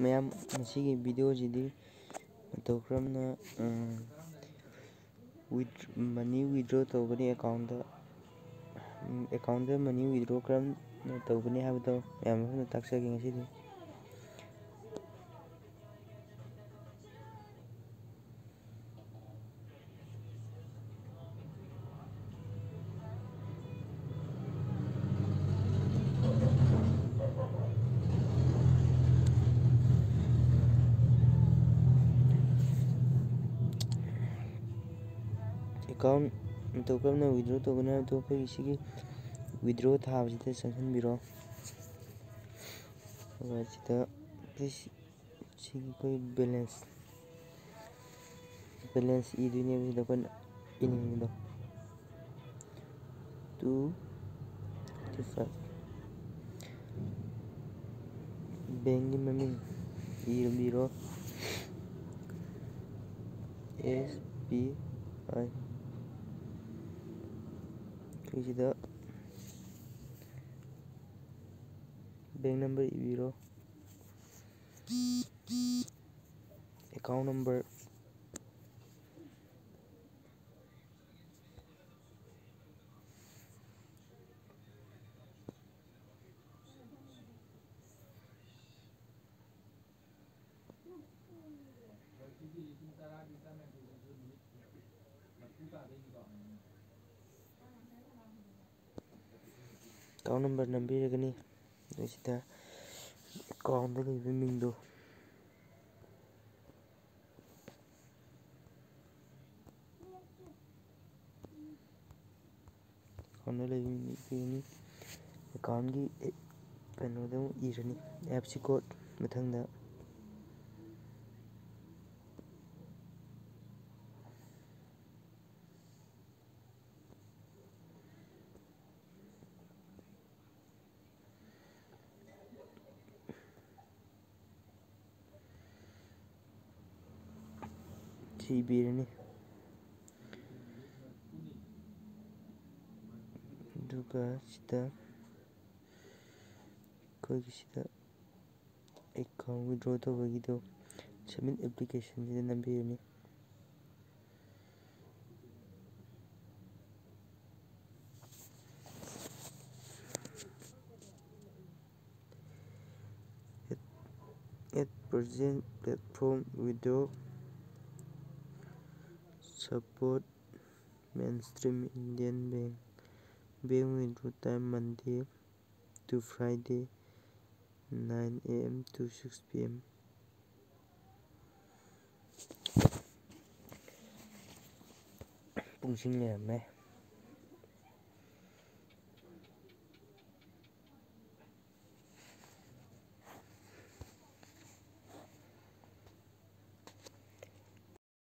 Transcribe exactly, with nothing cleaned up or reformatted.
ꯃꯌꯥꯝ, ꯉꯁꯤꯒꯤ ꯚꯤꯗꯤꯑꯣꯁꯤꯗꯤ ꯃꯇꯧ ꯀꯔꯝꯅ, ꯎꯝ, withdraw, money withdraw ꯇꯧꯒꯅꯤ ꯑꯦꯀꯥꯎꯟꯗ, ꯎꯝ, ꯑꯦꯀꯥꯎꯟꯗ money withdraw ꯀꯔꯝꯅ ꯇꯧꯒꯅꯤ ꯍꯥꯏꯕꯗꯣ ꯃꯌꯥꯝ ꯑꯃꯅ ꯇꯥꯛꯆꯒꯦ ꯉꯁꯤꯗꯤ꯫ ꯑꯦꯀꯥꯎꯟ ꯃꯇꯧ ꯀꯔꯝꯅ withdraw ꯇꯧꯒꯅꯤ ꯍꯥꯏꯕꯗꯨ ꯑꯩꯈꯣꯏꯒꯤ ꯁꯤꯒꯤ withdraw ꯊꯥꯕꯁꯤꯗ ꯆꯪꯁꯤꯟꯕꯤꯔꯣ꯫ ꯑꯗꯨꯒ ꯁꯤꯗ ꯁꯤꯒꯤ ꯑꯩꯈꯣꯏ balance, balance ꯏꯗꯣꯏꯅꯦꯕ ꯁꯤꯗ ꯑꯩꯈꯣꯏꯅ ꯏꯅꯤꯡꯕꯗꯣ꯫ Two fifty five꯫ ꯕꯦꯡꯒꯤ ꯃꯃꯤꯡ ꯏꯔꯝꯕꯤꯔꯣ꯫ S B I꯫ ꯑꯩꯈꯣꯏꯁꯤꯗ bank number ꯏꯕꯤꯔꯣ꯫ Account number꯫ Account number ꯅꯝꯕꯤꯔꯒꯅꯤ꯫ ꯑꯗꯨ ꯁꯤꯗ accountꯗ ꯂꯩꯕ ꯃꯤꯡꯗꯣ, accountꯗ ꯂꯩꯕ ꯃꯤꯡꯗꯣ ꯏꯕꯤꯔꯅꯤ꯫ Accountꯒꯤ ꯀꯩꯅꯣꯗ ꯑꯃꯨꯛ ꯏꯔꯅꯤ, IFSC code ꯃꯊꯪꯗ꯫ ꯁꯤ ꯏꯕꯤꯔꯅꯤ꯫ ꯑꯗꯨꯒ ꯁꯤꯗ ꯑꯩꯈꯣꯏꯒꯤ ꯁꯤꯗ ꯑꯦꯀꯥꯎꯟ ꯋꯤꯗ꯭ꯔꯣ ꯇꯧꯕꯒꯤꯗꯣ ꯁꯕꯃꯤꯠ ꯑꯦꯄ꯭ꯂꯤꯀꯦꯁꯟꯁꯤꯗ ꯅꯝꯕꯤꯔꯅꯤ꯫ At present platform withdraw support mainstream Indian bank. Bank withdraw time Monday to Friday, nine A M to six P M꯫ ꯄꯨꯡꯁꯤꯡ ꯂꯩꯔꯝꯃꯦ꯫